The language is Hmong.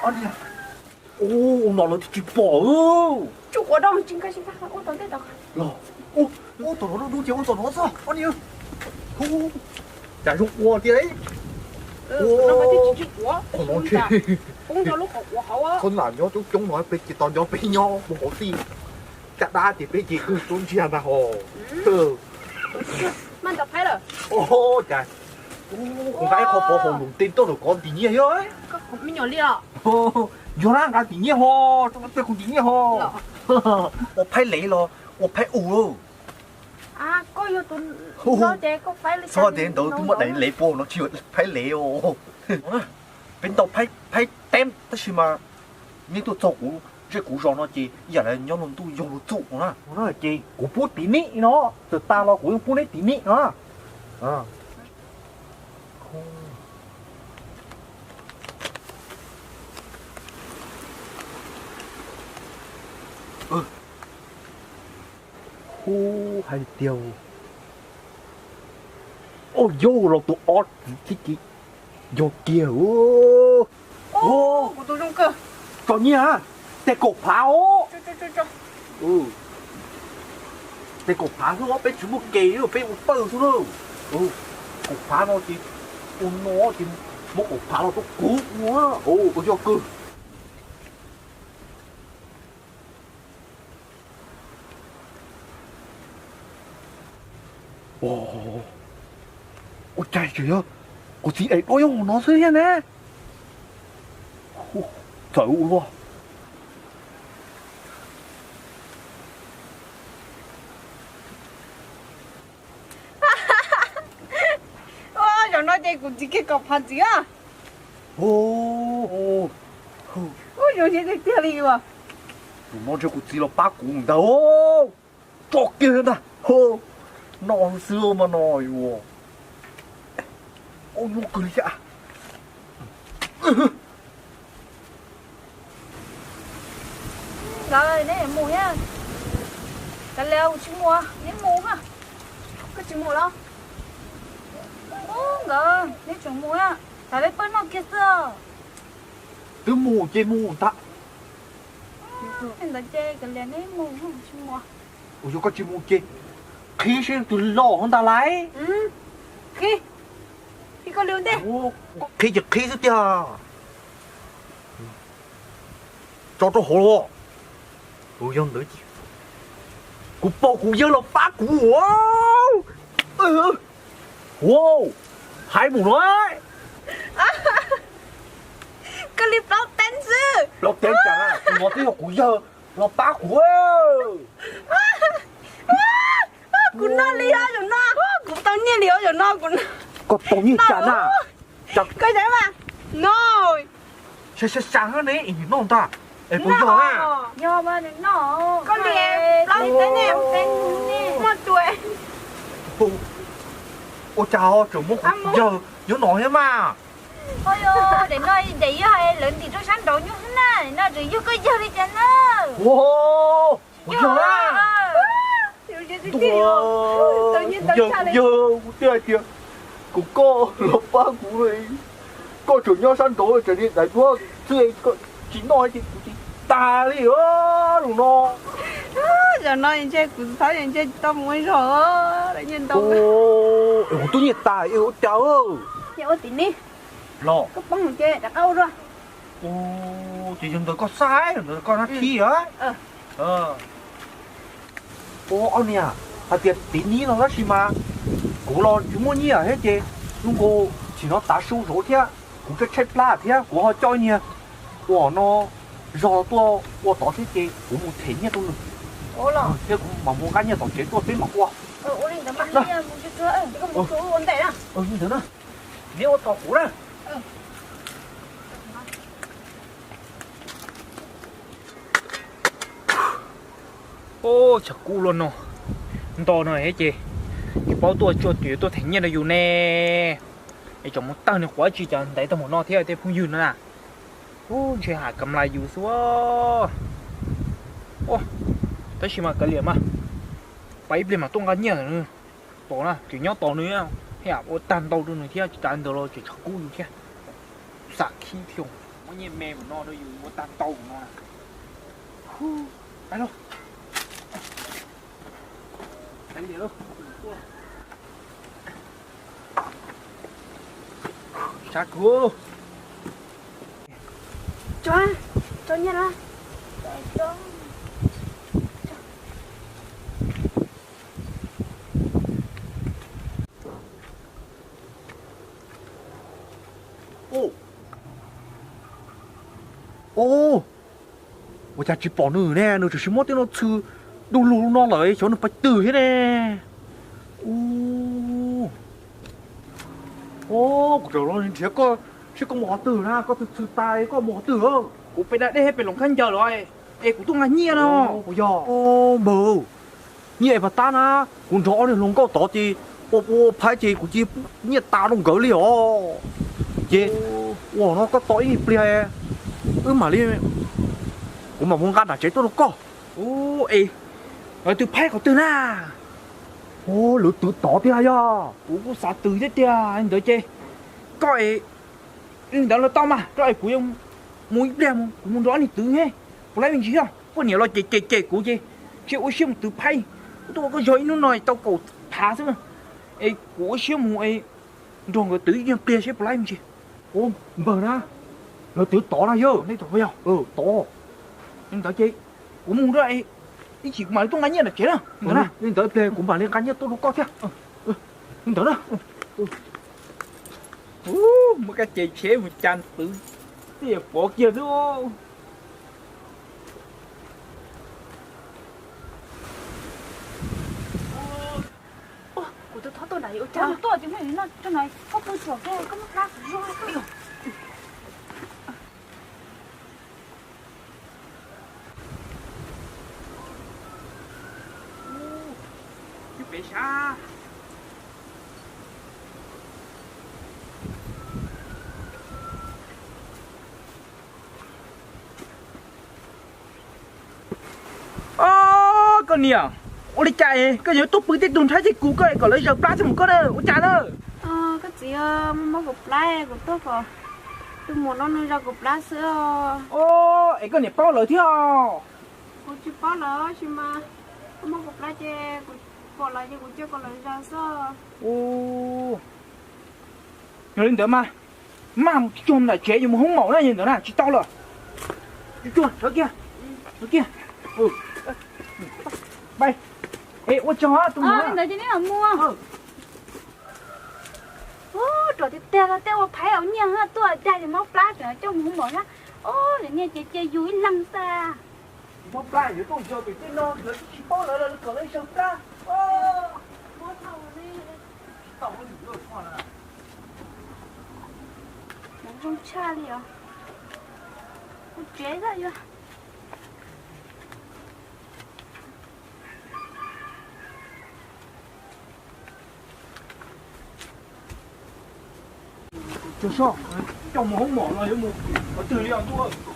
Ob niag, ua no lawv twb tsis pom. Tsuj quav dab tsi, ua tom ntej tod los. Ua tom no dub dub ces ua tom no xwb ob niag. Cas zoo ua tiag. Qhov no ntshe, qhov lam nyob coob coob no peb ces tos nco peb nyob mus hauv tij. Caj dab ces peb ces kawg tub ntsiag ntag hos. Cas, kuv nqa ib qho pov haum lus tej tuaj rau koj ntim nyiaj thiab. Yog na, nqa ntim nyiaj ho, tso tej kuv ntim nyiaj ho. Ua phaib lev los ua phaib u. Txhob tias ntawd twb muab dais lev pua no tsis yog phaib lev os. Peb ntaus phaib teb tab sis mas nej tuaj txog kuv ntsej kuv zos no ces ib yam li nyob luag ntuj yog luag txum no na. Ces kuv pub tiv nib no, txawm tas los kuv yeej pub neb tiv nib no. Hu hais tiag, yog los tus ob txiv tib ci yog kiag. Tso nyiaj, tej kaum phav os. Tej kaum phav xwb, peb tsis muaj ke, peb ua pawg xwb na. Kaum phav no ces ua no ces muab kaum phav los rau kuv ua, yog kawg. Ua cas tseem yog kuv txiv daim duab nyob hauv no xwb thiab ne? Txawm ua luaj. Zaum no ces kuv txiv kiag kaum phav ntxiv. Ub, zoo siab tiag tiag li os. Zaum no ntshe kuv txiv los pab kuv ntag. Tso kiag ntag. Noj xwb mas no yuav. Ub, nyuaj kawg li thiab. Nkawd, neb mus thiab. Kav liam, kuv tsis mus, neb mus na. Koj tsis mus los? Ub, nkawd, neb tseem mus thiab, tas peb pawg noj kiag xwb. Twb mus ces mus ntag. Ntawd ces kav liam, neb mus, kuv tsis mus. Ua yog koj tsis mus ces qhib seb tus loj hov ntag lauj. Qhib, qhib koj li ua ntej. Qhib ces qhib xwb tiag. Tso rau hauv los. Yog ntawd ces kuv pom kuv yawg los pab kuv. Ua, hais mus no. Koj li plaub teev xwb. Plaub teev cas, tus no twb yog kuv yawg los pab kuv. Kuv noj li os zaum no, kuv tau nyiaj li os zaum no, kuv noj. Koj tau nyiaj cas na? Koj saib mas, no. Sav sav sav ne, noj ntag. Es puas yog na? Yog mas nws noj. Koj li plaub teev ne, muaj tus. Ua cas ho tseem muab kuv yawg nyob no thiab mas? Ua yog daim no daim yog lawv ntim rau sab nraud nyob xwb na, no tseem yog koj yawg li cas na? Kuv yawg na. Kuv yawg, kuv twb hais tias kom koj los pab kuv, koj tseem nyob sab nraud, tseem li daim duab xwb, tsis noj ces kuv tsis tas li os zaum no. Zaum no ntshe kuv txhob ntshe tsis tau mus ua zog, nyiaj ntau. Kuv twb nyiaj tas es ua cas? Ua tim ni los. Koj poob ces rov qab ua dua. Ces yog ntawd koj xav, yog ntawd koj nab thib a. Ua ob niag hais tias tiv nib no tab sis mas kuv los tsis muaj nyiaj thiab ces zoo nkaus tsim no tav su zov thiab kuv tshaib tshaib plab thiab kuv ho coj ib niag ua no zog tuaj ua tod thiab ces kuv mus them nyiaj rau nws thiab kuv mam mus nqa nyiaj tom tsev tuaj peb mam ua. Li ntawd na, neb ua tos kuv na. Ub, tshav kub luaj no, nto no ces tsis paub tuaj tsuaj twm tuaj them nyiaj rau yus ne. Es tseem mus tawg nws quav tsi cas ntaiv tau mus no thiab tej phooj ywg no na. Ub, ntshe ham kam lais yus xwb. Tab sis mas kav liam mas, pais ib pliag mam tuaj nqa nyiaj ntawm nws. Tos na, tseem nyob tos nws, ua tag ntau rau nws thiab, tsis tas ntawd los tseem tshav kub yus thiab. Xam khib thiab. Nyiaj me mus no rau yus muab tag ntau mus no. Hu, pais lauj. Sab kuv. Tso, tso nyiaj na. Ua cas tsis pom nws ne, nws tseem muab tej no txhw du lug no lawm, xyov nws pais twg thiab ne. Kuv rau no nrhiav koj, seb koj mus qhov twg na, koj txhw txhw tas koj mus qhov twg? Kuv pem da dej pem loos khaub ncaws los, es kuv tuaj nqa nyiaj no. Yog, npawg, nyiaj es pas tab na, kuv nrog ob niag hluas nkauj tod ces ua ua phaib ces kuv cia nyiaj tas rau nkawd li os. Ces ua no koj tos ib pliag, wb mam li, kuv mam mus nqa nram tsev tuaj rau koj. Ua, es lawv twb phaib qhov twg na? Lawv twb tod tiag yog. Kuv kuj xav twb thiab tiag, li ntawd ces koj es li ntawd los tau mas, rau es kuv yuav mus ib pliag, kuv mus nrog ob niag twv, puas laib me ntsis thiab. Poj niam los cem cem cem kuv ces tsis ua siab mus twv phaib. Kuv tuaj ua koj zog ib hnub no tau kaum phav xwb, es kuv ua siab mus nrog nkawd twv ib pliag seb puas laib me ntsis. Npawg na, lawv twb tod na yog, tod. Li ntawd ces kuv mus rau, ib chim kuv mam li tuaj nqa nyiaj nram tsev na. Li ntawd ib pliag kuv mam li nqa nyiaj tuaj rau koj thiab. Li ntawd na. Muab kab ces tsheb mus cas twv, twb yuav pov kiag xwb. Kuv twb thov tuaj nram, ua cas tuaj ces muaj li no rau no, koj pw tsuam kiag, koj muab plab kuv zuaj. Pem sav. Os, koj niam, ua li cas koj yuav tuaj pw tej tug nrhab ces kuv koj kom lawv zaws plab thiab mus koj na, ua cas na? Koj txiv, muaj mob kuv plab, kuv tuaj kom tus muam no nws zaws kuv plab xwb os. Es koj niam paub lawv thiab os? Kuv tsis paub lawv tab sis mas muaj mob kuv plab ces kuv pom lawv ces kuv coj kom lawv zaws xwb. Yog li ntawd mas, mas mus cuag nram tsev yuav mus hoob maum na, yog ntawd na tsis tau lawm. Cuag, sawv kiag, sawv kiag. Ua tsaug tus muam. Rau tiag tiag tej ua phaiv ua nyiaj tuaj dag ces mob plab tseem coj mus hoob maum na. Os, niag ces cia yus ib leeg xwb. Mob plab yuav tuaj yog pem tej no lawv twb tsis paub lawv, lawv kom lawv zaws plab. Zoo tshaj li os. Kuv tsev xwb yog. Cog soj, coj mus hoob mom los yuav mus qhov twg li os ntuj.